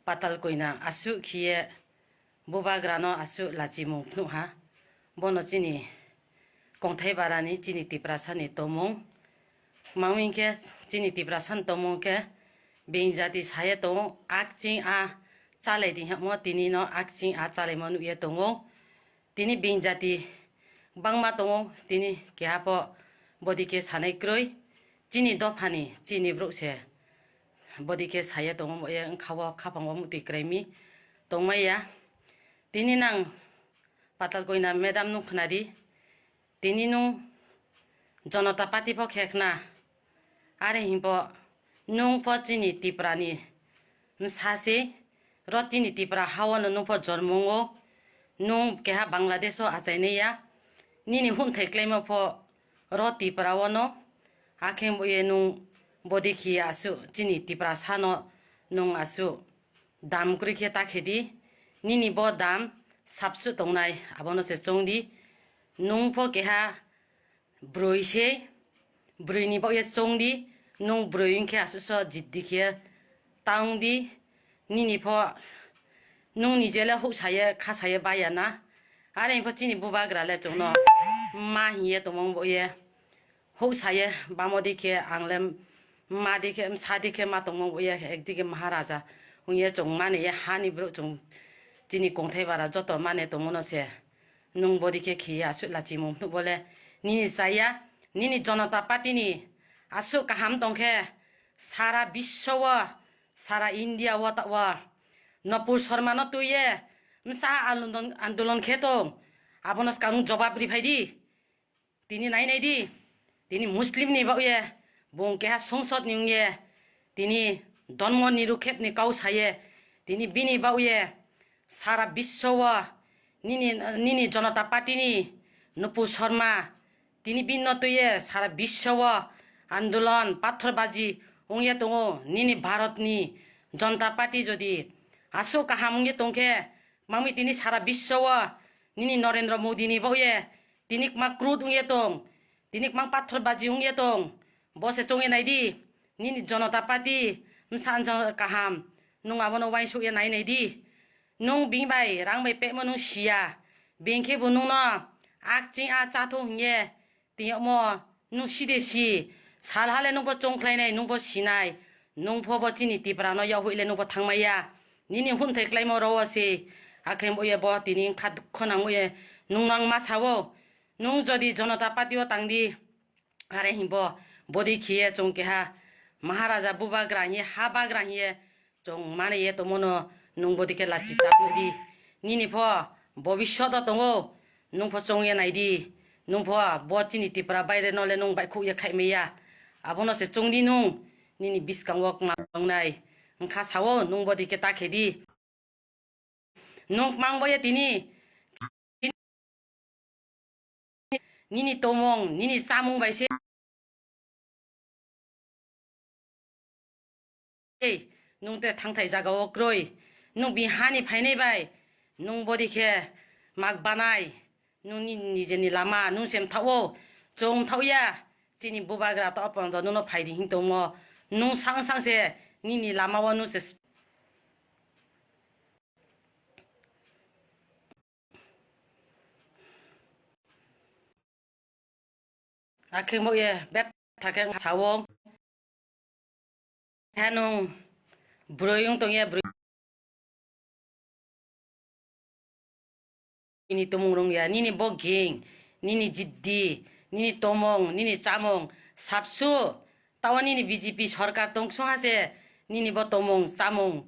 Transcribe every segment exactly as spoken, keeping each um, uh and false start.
Patal koina aswk khiye bubagrano aswk lachimung phnuha. Bono chini kongthai barani chini Tiprasani tomung. Mangwi khe chini Tiprasani tomung khe bini jati saye tongo, akching a chalai di hamo, tini no akching a chalaimo nukye tongo. Tini bini jati bangma tongo, tini keha pho bodi khe sanai kwrwi. Chini dophani, chini bwrwk se bodi khe saya tongo, bo ye wngkha o khapang o mutwi kwrwi mi tongmaya. Tini nang Patal Koina madam nung khna di, tini nung Janata Party pho khe khna, are himpo nung pho chini Tipra ni bwsa se, ro chini Tipra ha o no nung pho jormo wngo, nung keha Bangladesh o achainai ya, nini humthai klaimo pho ro Tipra o no, akhe bo ye nung bodi khiya aswk chini Tiprasa no nung aswk dam kwrwi khe ta khe di, nini bo dam sabswk tongnai abono se chong di, nung pho keha Brwi se, brwi ni bagwi chong di, nung brwi wngkhe aswk so jiddi khe ta wng di, nini pho nung ni jele huk saye kha saye baya na, are pho chini bubagra le chwngno ma hiye tongmung bo ye, huk saye bamo di khe ang le ma di khe, sa di khe ma tongmung bo ye, ekdike Maharaja wngye chwng mani ye, hani bwrwk chwng chini kongthai bara joto mane tongmano se. Nung bodi khe khiya aswk lachimung phnuh bole nini chaya, nini Janata Party ni aswk kaham tong khe sara biswa o, sara India o ta o Nupur Sharma no twi ye bwsa andolon, andolon khe tong, abono swkang nung jobab ri phai di. Tini nai nai di, tini Muslim ni bagwi ye, bung keha songsod ni wngye, tini Dhanma Nirukhep ni kau saye, tini bini bagwi ye, sara biswa o, nini, nini Janata Party ni Nupur Sharma, tini bini no twi ye, sara biswa o andolon, pathor baji wngye tongo, nini Bharat ni Janata Party jodi aswk kaham wngye tong khe, mangmi tini sara biswa o, nini Narendra Modi ni bagwi ye, tini kwma krut wngye tong, tini kwma pathor baji wngye tong, bo se chongye nai di, nini Janata Party, bwsa wngkha kaham, nung abono uansuk ye nai nai di, nung bini bai rang bai pehmo nung siya, bini khe bo nung no akching a chatho hingye, tiyokmo nung si de si, sal hale nung bo chongkhlai nai, nung bo sinai, nung pho bo chini Tipra no yahoi le nung bo thangmaya, nini humthai klaimo ro o se, akhe bo ye bo tini wngkha dukho nang ye, nung nang ma sao. Nung jodi Janata Party o tang di, are himbo bodi khiye chwng keha Maharaja bubagra hiye, ha bagra hiye chwng mani ye tongmano, nung bodi khe lachi ta di. Nini pho bobiswt o tongo, nung pho chwng ye nai di, nung pho bo chini Tipra baire no le nung baihkhuk ye khai maya, abono se chwng di nung, nini bwskango kwma wngnai, wngkha sao nung bodi khe ta khe di. Nung mang bo ye tini, nini tomung, nini chamung bai se. Ei, nung te thangthai jaga o kroi, nung bini hani phainai bai, nung bodi khe mak banai, nung ni nijeni lama, nung se mthago, chwng mthago ya, chini bubagra to apang do nung no phai di hing tongmo, nung sang sang se, nini lama o nung se. Akhe mo ye bet thake sao. Hanung broi wng tong ye broi. Nini tomung rung ya, nini boging, nini jiddi, nini tomung, nini chamung, sapsu, tawa nini B J P sorkar tong sung hase, nini bo tomung, chamung,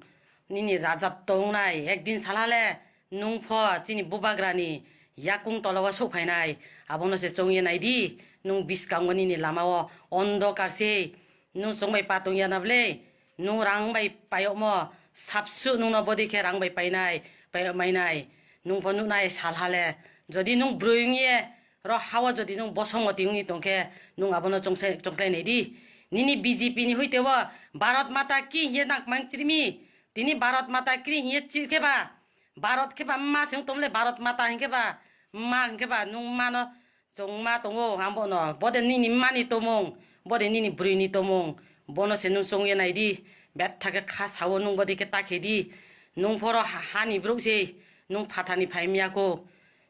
nini rajab tongnai, ekdin salhale, nung pho chini bubagrani yakung tola o sokphainai, abono se chongye naidi, nung biskango nini lama o ondokar se, nung chwng bai patong ya na ble? Nung rang bai payokmo sapsu nungno bodi khe rang bai painai, payok mainai. Nung pho nuknai sal hale. Jodi nung broi wngye ro hao jodi nung bosong moti wngwi tongkhe nung abono chongse-, chongklai naidi. Nini B J P ni hoite o Bharat Mata ki hiye nang mang chirimi. Tini Bharat Mata kri hiye chirkhe ba. Bharat khe ba mma se wng tongmole Bharat Mata hinkhe ba mma hinkhe ba nung mano Chwngma tongo ang bono, bode nini mani tomung, bode nini bwrwini tomung, bono se nung chongye naidi, betha khe kha sao nung bodi khe ta khe di, Nung phoro ha-, hani brouh se, nung phathani phaimya kho.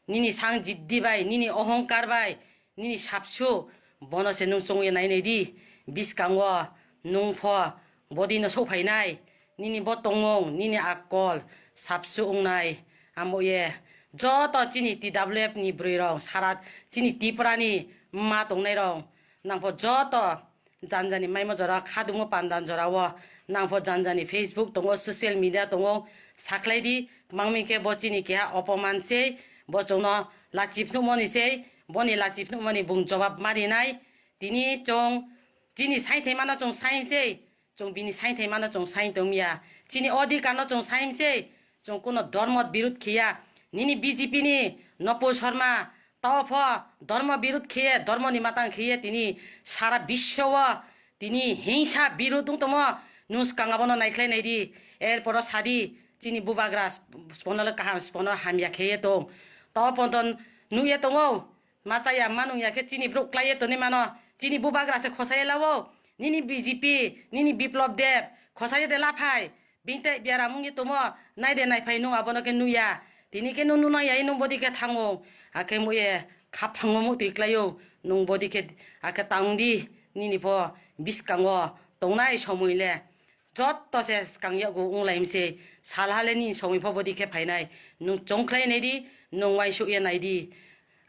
Nini sang jiddi bai, nini ohongkar bai, nini sapsu, bono se nung chongwi nainai di. Biskango nung pho bodino sokphainai. Nini bo tongmung, nini akol, sapsu wngnai. Amo ye, joto chini T W F ni bwrwi rok, sara chini Tripura ni ma tongnai rok, nang pho joto janjani maimo jora, khadumo pandan jora o, nang pho janjani Facebook tongo, social media tongo, sakhlai di, mangmi khe bo chini keha opoman sei, bo chwngno lachi phnuhmoni sei, boni lachi phnuhmoni bung jobab ma rinai. Tini chwng chini saithai mano chwng saim sei, chwng bini saithai mano chwng saim tongya, chini odhikar no chwng saim sei, chwng kuno dhormo birud khiya, nini B J P ni Nopur Sharma, tao pho dhormo birud khiye, dhormo ni matang khiye tini sara biswo o tini hingsa birud wng tongmo, nung swkang abono naikhlai nai di. Erporo sadi, chini bubagra sp-, spono le kaham, spono hamya kheye tong. Tao pho ton nukye tongo, ma chaya ma nungya khe chini brouh klaiye toni mano, chini bubagra se khosaye lawo, nini B J P, nini Biplop Deb, khosaye de laphai, Bini tei biaram wngwi tongmo, nai de nai phai nung abono khe nuya. Tini khe nung nunang ya, nung bodi khe thango. Akhe muye khaphango mutwi klaio. Nung bodi khe akhe tang di, nini pho biskango tongnai somoi le. Jotto se swkang yago wng lai mse. Sal hale nini somoi pho bodi khe phainai. Nung chongkhlai nai di, nung uaisuk ya nai di.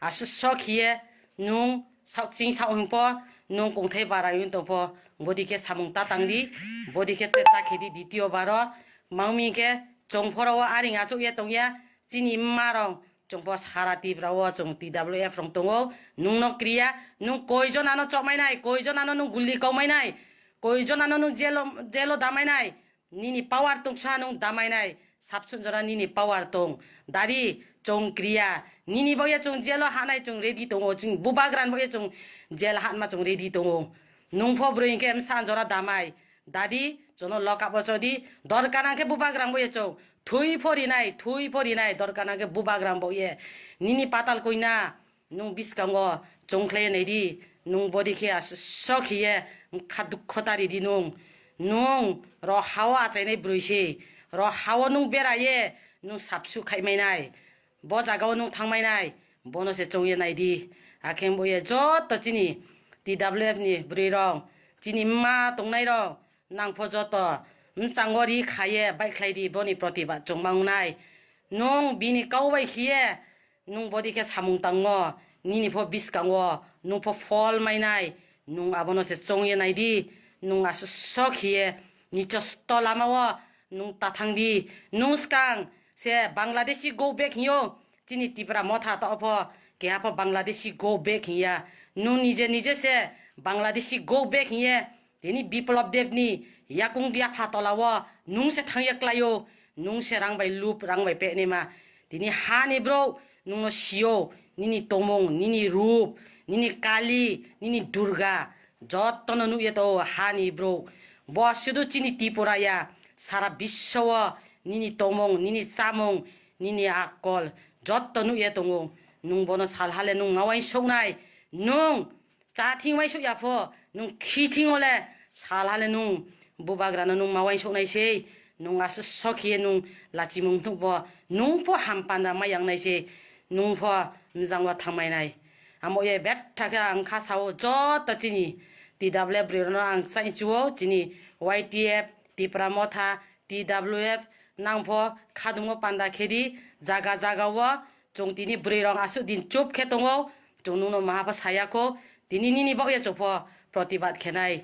Aswk sok hiye nung sakching sak hwnkhe nung kongthai bara wng tongpho, bodi khe samung ta tang di, bodi khe ta khe di ditio baro. Mangmi khe chwng phoro o aring achuk ye tongya, chini mma rok chwng pho sara Tripura o chwng T W F rok tongo, nung no kriya, nung koi jona no chokmai nai, koi jona no nung guli kaumai nai, koi jona no nung jelo, jelo damai nai, Nini power tongsa nung damainai, sabsun jora nini power tong. Dadi, chwng kriya. Nini bagwi chwng jail o hanai chwng ready tongo. Chwng bubagrani bagwi chwng jail hanma chwng ready tongo. Nung pho bwrwi hinkhe msa jora damai. Dadi, chwngno lock up o chodi. Dorkar nangkhe bubagrani bagwi chwng. Thwi pho rinai, thwi pho rinai. Dorkar nangkhe bubagrani bagwi. Nini patal koina. Nung biskango chongkhlai nai di, nung bodi khe aswk khiye kha dukho tari di nung. Nung ro hao achainai bwrwi se, ro hao nung beraye nung sapsu khaimainai, bo jagao nung thangmainai, bono se chongye nai di. Akhe bo ye joto chini T W F ni bwrwi rok, chini mma tongnai rok, nang pho joto mchango ri khaye baikhlai di, boni protibad chongma wngnai. Nung bini kau bai khiye, Nung bodi khe samung tango, nini pho biskango, nung pho phol mainai, nung abono se chongye nai di, nung aswk khiye, nichosto lama o nung ta thang di, nung swkang se Bangladeshi go back hinyo, chini Tipra motha to pho, keha pho Bangladeshi go back hinya, nung nije nije se Bangladeshi go back hinye, Tini Biplop Debni yakung yapha tola o nung se thangya klaio, nung se rang bai lup, rang bai penima. Tini hani brouh nungno sio, nini tongmung, nini rup, nini Kali, nini Durga, jottono nukya to hani brouh. Bo sudu chini Tripura ya, sara biswo nini tongmung, nini chamung, nini akol, jotto nukya tongo. Nung bono sal hale nung ma uansuknai, nung Cha thing uaisuk ya pho, nung khi thing o le, sal hale nung bubagrano nung ma uaisuk nai sei, nung aswk khiye nung lachimung thuk bo, nung pho ham panda ma yang nai sei, nung pho mjang o thangmai nai. Amo ye betha khe ang kha sao joto chini T W F bwrwi rokno ang chai chuo, chini Y T F, Tipra Motha, T W F, nang pho khadumo panda khe di, jaga jaga o, Chwng tini bwrwi rok aswk din chup khe tongo, chwng nungno maha pho saya kho, tini nini bagwi chwng pho protibad khenai,